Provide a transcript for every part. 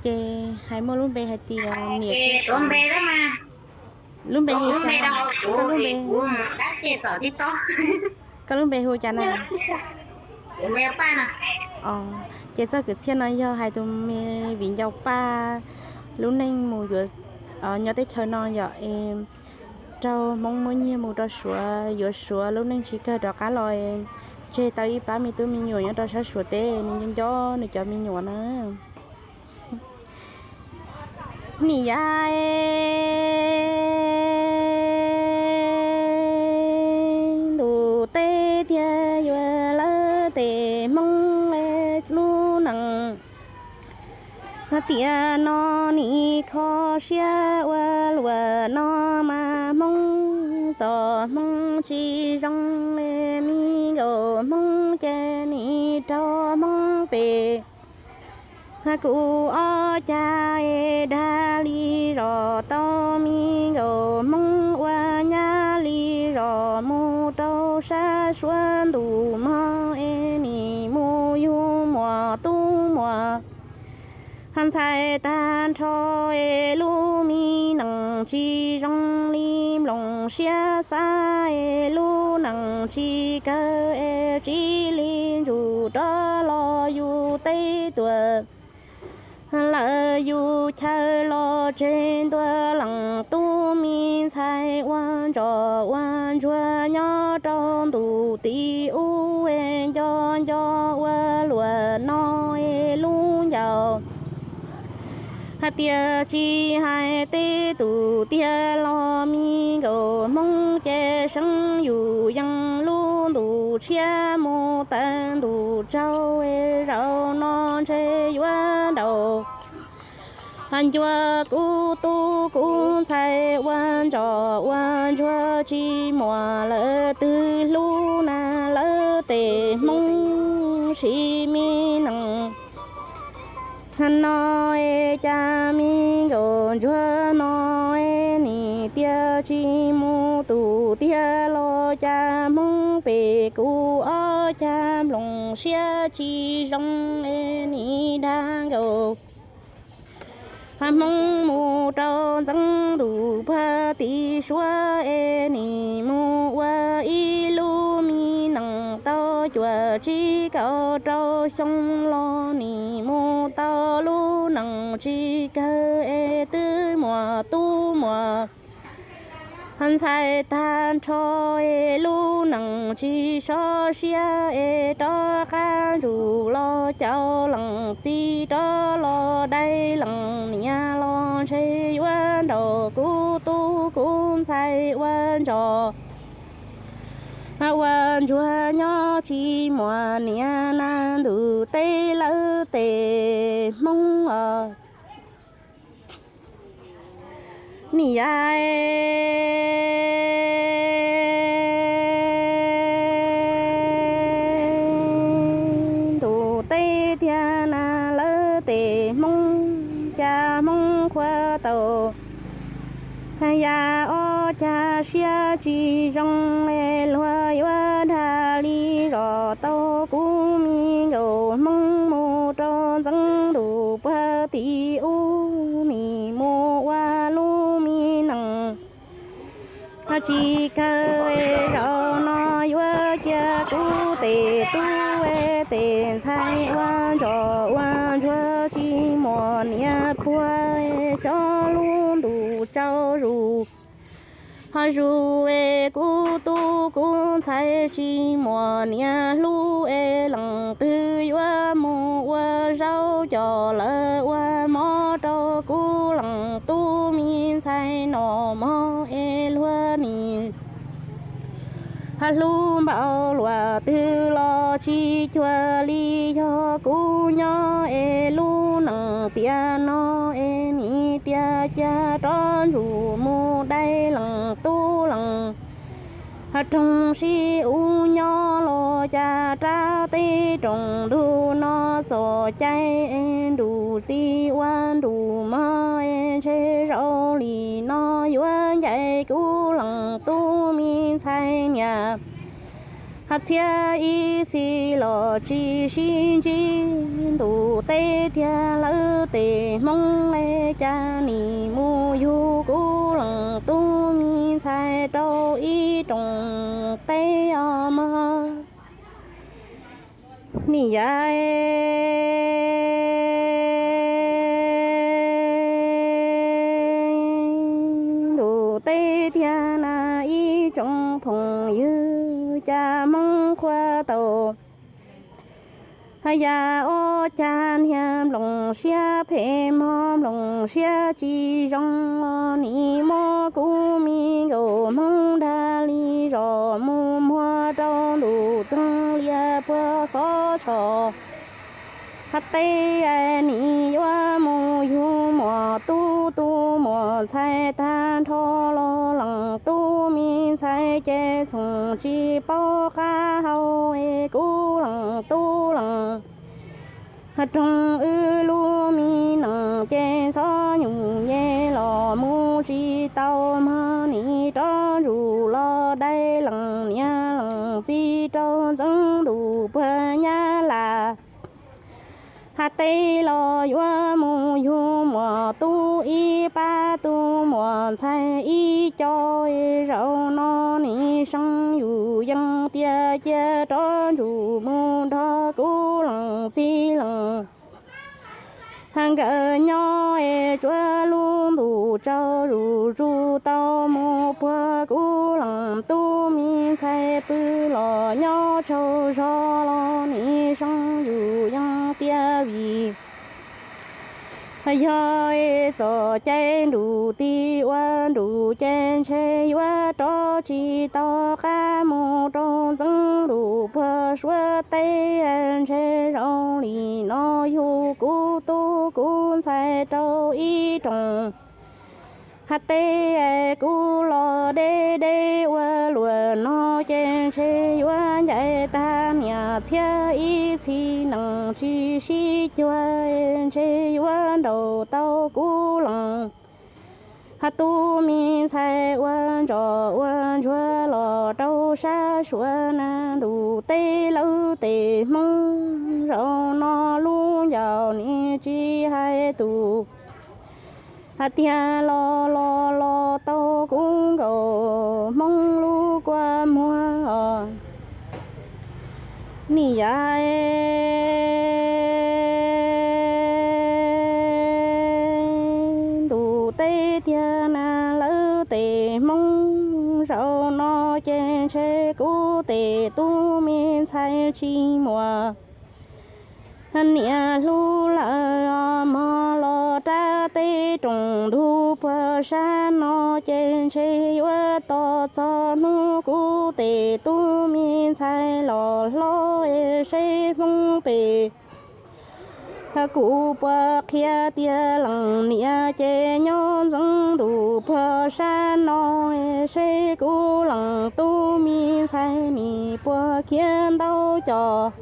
Ces hais muaj lub npe hais tias niam, lub npe, koj lub npe hu cas na? Ces txoj kwv txhiaj no yog hais tus me viv ncaus Paj lub neej mus yuav, nyob teb chaws no yom, es raug Hmoob muab nyiag mus rau Suav, yuav Suav lub neej tsis kawg rov qab los, tseg tau ib pab me tub me nyuam nyob rau sab Suav teb, nws nco nco nws cov me nyuam na. Nim yav ntuj teb tiag yuav lawv tes Hmoob lub neej. Tiam no nim kho siab ua luaj no mas Hmoob txom Hmoob tsis zoo li, me nkauj Hmoob ces nim raug Hmoob pem. Kuv ob cag es dag li zos tau, me nkauj Hmoob ua nyab li zos mus rau sab Suav ntuj mog es nim mus yug muam tub muam ntxhais tag nrho es lub me neej tsis zoo li, nplooj siab xav es lub neej tsis kawg es tsis li ntsuj rov los yus teb tuaj. Lawv yus chaw los tseg ntua leej tub me ntxhais ua ntsos ua ntsuag nyob rau ntuj tim ub es nco nco ua luaj no es lub ncauj. Hais tias tsis hais tej tus tiag los me nkauj Hmoob ces seev yus yeej lub ntuj tshiab mus tawm ntuj tsaug es zaum no ntshe yuav nraum. Ncua kuv tub kuv ntxhais ua ntsos ua ntsuag tsis muaj lawm twg hlub na lawv tes Hmoob siv me neej. No es cas me nkauj ntsuag no es nim tias tsis mus tus tiag los cas Hmoob pem kuv ob cag nplooj siab tsis zoo es nim dag nkaus. Hmoob mus rau ntxeev ntuj puag tim Suav es nim mus ua ib lub me neej tau cuaj tsib kaum rau xyoo los nim mus tau lub neej tsis kawg es twb muaj tub muaj ntxhais tag nrho es lub neej tsis sov siab es rov qab ntsum los caum leej txiv rov los dai leej niam los ntshe yuav nraum kuv tub kuv ntxhais ua ntsos ua ntsuag nyob tsis muaj niam na ntuj teb lawv tes Hmoob os. Nim yav ntuj teb tiag na lawv tes Hmoob cas Hmoob qhuav tau yam ob cag siab tsis zoo es luag yuav dag li zos tau kuv me nkauj Hmoob mus rau ntxeev ntuj puag tim ub nim mus ua lub me neej tsis kawg es zaum no yuav cia kuv tes tub es tes ntxhais ua ntsos ua ntsuag tsis muaj niam puag xyov lub ntuj tsaug zus. Ho zus es kuv tub kuv ntxhais tsis muaj niam hlub es leej twg yuav mus ua zaub coj lawv ua mov rau kuv leej tub me ntxhais noj mov es luag nim hlub npaum luaj twg los tsis cuag li yog kuv nyob es lub neej tiam no es nim tiag cia rov ntsum mus dai leej tub leej roog sib ua nyob los cas rab teb rooj ntug no txoj cai es nruj ti ua nruj mog es ntshe zaum li no yuav ncaim kuv leej tub me ntxhais niam. Txhiab ib txhis los tsis sib ntsib ntuj teb tiag lawv lawv tes Hmoob, cas nim mus yug kuv leej tub me ntxhais rau ib rooj teb os mog. Nim yav ntuj teb tiag na ib tsoom phooj ywg, cas Hmoob qhuav tau yam ob cag niag nplooj siab phem mog, nplooj siab tsis zoo, nim muab kuv me nkauj Hmoob dag li zos mus muag rau ntuj txeeg liaj puag xov tsho. Hais teb nim yuav mus yug muam tub, tus muam ntxhais tag nrho los leej tub me ntxhais ces txhoov tsis paub qab hau es kuv leej tub leej roog wb lub me neej ces ntxhov nyuj nyem los mus tsis tau mog, nim rov ntsum los dai leej niam leej txiv rau ntxeev ntuj puag Nyab Laj. Hais teb los yuav mus yug muam tub ib pab, tus muam ntxhais ib co, zaum no nim seev yus yeej tiag cia rov ntsum mus nrog kuv leej txiv leej nkawd nyob es tsuav lub ntuj tsaus zuj zus tau mus puag kuv leej tub me ntxhais pw los nyob tsaug zog los nim seev yus yeej tiag vim yog txoj cai nruj ti ua nruj ces ntshe yuav rov tsis tau qab mus rau ntxeev ntuj puag Suav teb, ntshe zoo li no yug kuv tub kuv ntxhais rau ib rooj. Hais teb kuv los deb deb ua luaj no ces ntshe yuav ncaim tag niam txhiab ib txhis neej tsis sib cuag, ntshe yuav nrauj tau kuv leej tub me ntxhais ua ntsos ua ntsuag los rau sab Suav na. Ntuj teb lawv tes Hmoob, zaum no lub ncauj nim tsis hais tus hais tiag los los los tau kuv nkauj Hmoob lub kua muag os. Nim yav ntuj teb tiag na lawv tes Hmoob, zaum no ces ntshe kuv tes tub me ntxhais tsis muaj niam hlub lawm os mog, los rau teb rooj ntug puag sab no ces ntshe yuav tos txog hnub kuv tes tub me ntxhais los hlob es seb Hmoob pem kuv puas qhia tias leej niam ces nyob ntxeev ntuj puag sab no, seb kuv leej tub me ntxhais nim puas khiav ntau cov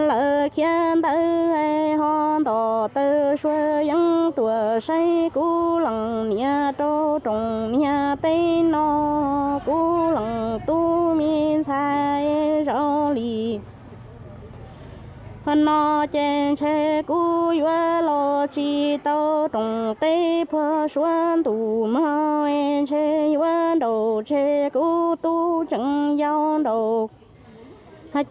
lawv khiav ntawd ho nto taw suav yeeb tuaj saib kuv leej niam rau rooj niam teb no. Kuv leej tub me ntxhais zoo li no ces ntshe kuv yuav los tsis tau rooj teb puag Suav ntuj mog, ntshe yuav nraum tseg kuv tub tseem yau nraum,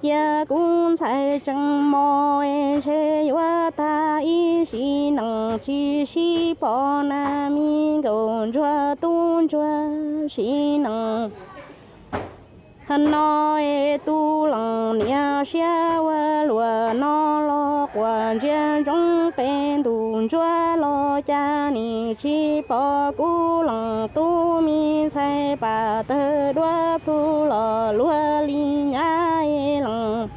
cia kuv ntxhais tseem mos, ntshe yuav tag ib sim neej tsis sib pom na. Me nkauj ntsuag tub ntsuag sim neej no es tus leej niam siab ua luaj no los quaj ntsia ntsoov pem ntuj ntsuab los cas nim tsis pom kuv leej tub me ntxhais pam tawg duab plhu los luag li nyab leej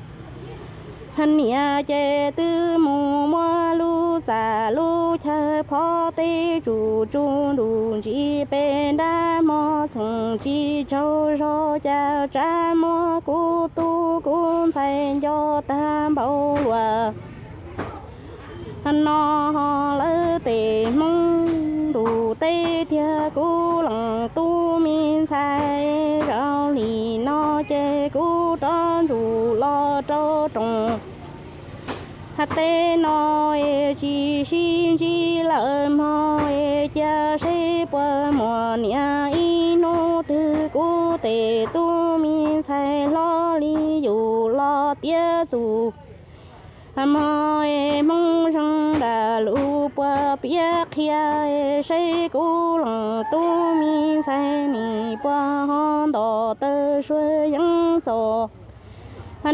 niam ces twb mus muab lub txaj lub chaw phob teb tsuj tsuj ntuj ntsis pem nrab hmo txhoov tsis tsaug zog cas tsav muab kuv tub kuv ntxhais nco tag npaum luaj no. Lawv tes Hmoob ntuj teb tiag kuv leej tub me ntxhais zoo li no ces kuv rov ntsum los rau rooj Teb no es tsis sib ntsib lawm mog es cia seb puas muaj niam ib hnub twg kuv tes tub me ntxhais hlob li yus los tiav txug mog es Hmoob zoo nram lus puas piav qhia es seb kuv leej tub me ntxhais nim puas ho nto taw suav yeeb txom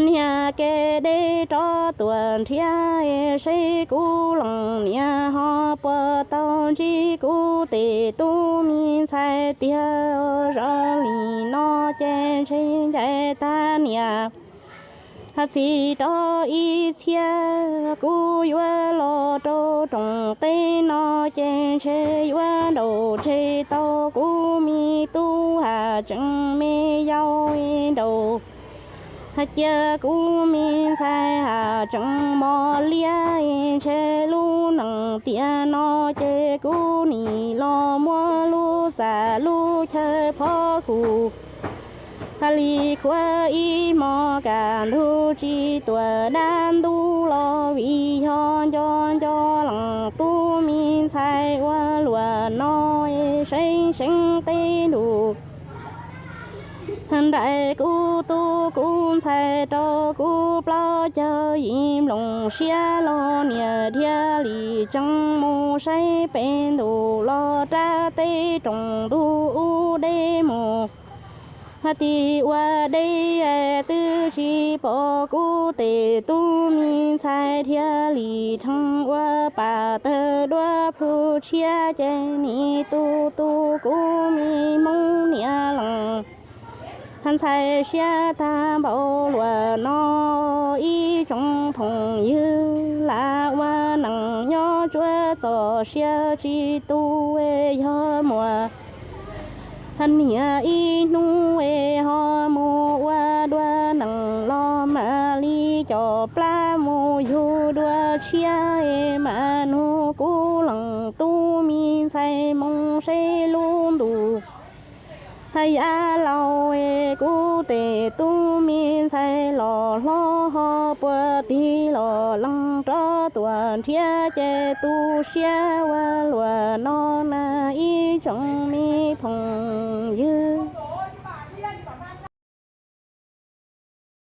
niag kev deb rov tuaj nrhiav es seb kuv leej niam ho puas tau ntsib kuv tes tub me ntxhais tiag. Zaum li no ces ntshe ncaim tag niam txiv rau ib txhia, kuv yuav los rau rooj teb no ces ntshe yuav nraum tseg tau kuv me tub has tseem me yau nraum. Cia kuv me ntxhais has tseem mos liab es ntshe lub neej tiam no ces kuv nim los muab lub txaj lub chaw phov kuv li khuav ib hmos kaj ntug tsis tuaj dab ntub los vim yog nco nco leej tub me ntxhais ua luaj no es seev seev teb nrug nraim kuv tub kuv ntxhais rau kuv plaub caug yim nplooj siab los niam thiaj li tseem mus saib pem ntuj los rau teb rooj ntug ub deb mus. Tim ua deb twb tsis pom kuv tes tub me ntxhais thiaj li dheev ua pam tawg duab plhu tshiab ces nim tu tu kuv me Hmoob niam leej ntxhais siab tag npaum luaj no. Ib tsoom phooj ywg, lam ua neej nyob tsuav txoj sia tsis tu, yog muaj niam ib hnub es ho mus ua dua neej los mam li coj plab mus yug dua tshiab es mam nug kuv leej tub me ntxhais moo seb lub ntuj yav laus es kuv tes tub me ntxhais los hlob ho puas tig los lees rov tuaj nrhiav ces tu siab ua luaj no na ib tsoom me phooj ywg.